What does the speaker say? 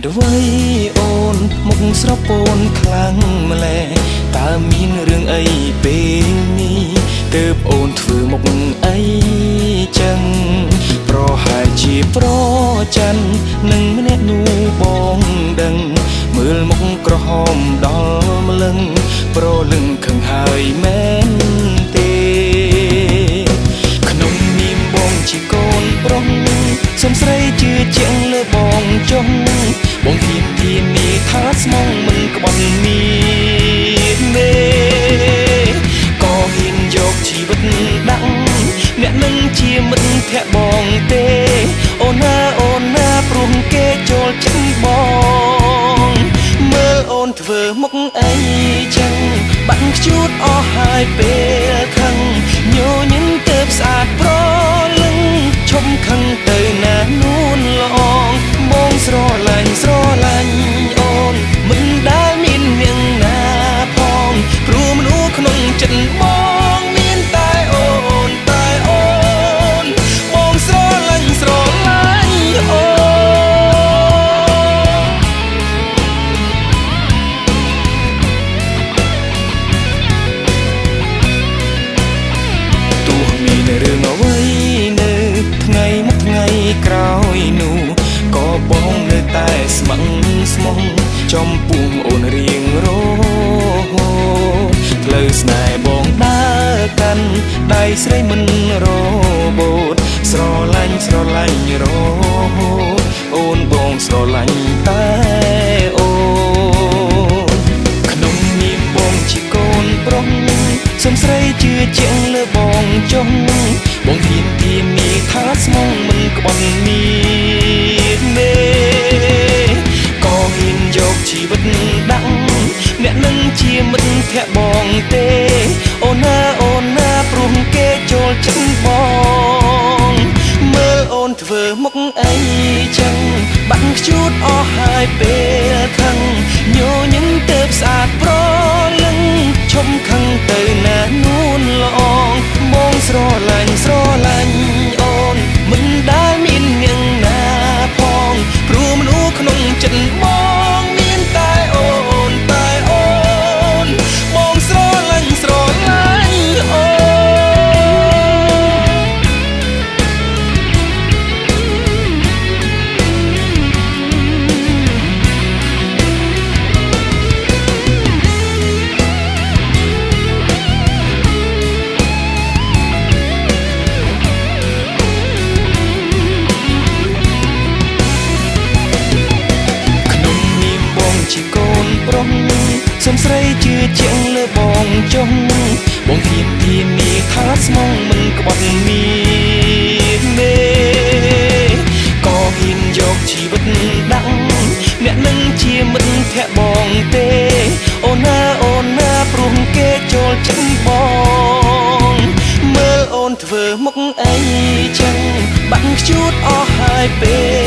តុអ្វីអូនមុខស្រពោនខ្លាំងម្ល៉េះតើមានរឿងអីពេលនេះទើបអូនធ្វើមុខអីចឹងប្រហែលជាប្រច័ននឹងម្នាក់នោះបងដឹងមើលមុខក្រហមដល់ម្លឹងប្រលឹងខឹងហើយមែនទេក្នុងនាមបងជាកូនប្រុសសុំស្រីជឿជាក់លើបងចុងបងហ៊ានធានាថាស្មងមិនក្បត់មានទេក៏ហ៊ានយកជីវិតដាក់អ្នកនឹងជាមិត្តភក្តិបងទេអូនណាអូនណាព្រោះគេចូលចិត្តបងមើលអូនធ្វើមុខអីចឹងបាក់ខ្ជូតអស់ហើយពេលខឹងញញឹមទៅស្អាតប្រលឹងឈុំខឹងទៅណានួនល្អងបងស្រឡាញ់ស្រឡាញ់អូនមិនដែលមាននាងណាផងព្រោះមនុស្សក្នុងចិត្តបងមានតែអូនតែអូនបងស្រឡាញ់ស្រឡាញ់អូនទោះមានរឿងអ្វីនៅថ្ងៃមកថ្ងៃក្រោយនោះក៏បងនៅតែស្មឹងស្មងចំពោះអូនរៀងរហូតផ្លូវស្នេហ៍បងដើរកាន់ដៃស្រីមិនរបូតស្រឡាញ់ស្រឡាញ់រហូតអូនបងស្រឡាញ់តែអូនក្នុងនាមបងជាកូនប្រុសសុំស្រីជឿជាក់លើបងចុងបងហ៊ានធានាថាស្មងមិនក្បត់មានទេក៏ហ៊ានយកជីវិតដាក់អ្នកនឹងជាមិត្តភក្តិបងទេអូនណាអូនណាព្រោះគេចូលចិត្តបងមើលអូនធ្វើមុខអីចឹងបាក់ខ្ជូតអស់ហើយពេលខឹងញញឹមទៅស្អាតប្រលឹងឈុំខឹងទៅណានួនល្អងបងស្រឡាញ់ស្រឡាញ់អូនមិនដែលមាននាងណាផងព្រោះមនុស្សក្នុងចិត្តបងមានតែអូនតែអូនបងស្រឡាញ់ស្រឡាញ់អូនក្នុងនាមបងជាកូនប្រុសសុំស្រីជឿជាក់លើបងចុងបងហ៊ានធានាថាស្មងមិនក្បត់មានទេក៏ហ៊ានយកជីវិតដាក់អ្នកនឹងជាមិត្តភក្តិបងទេអូនណាអូនណាព្រោះគេចូលចិត្តបងមើលអូនធ្វើមុខអីចឹងបាក់ខ្ជូតអស់ហើយពេល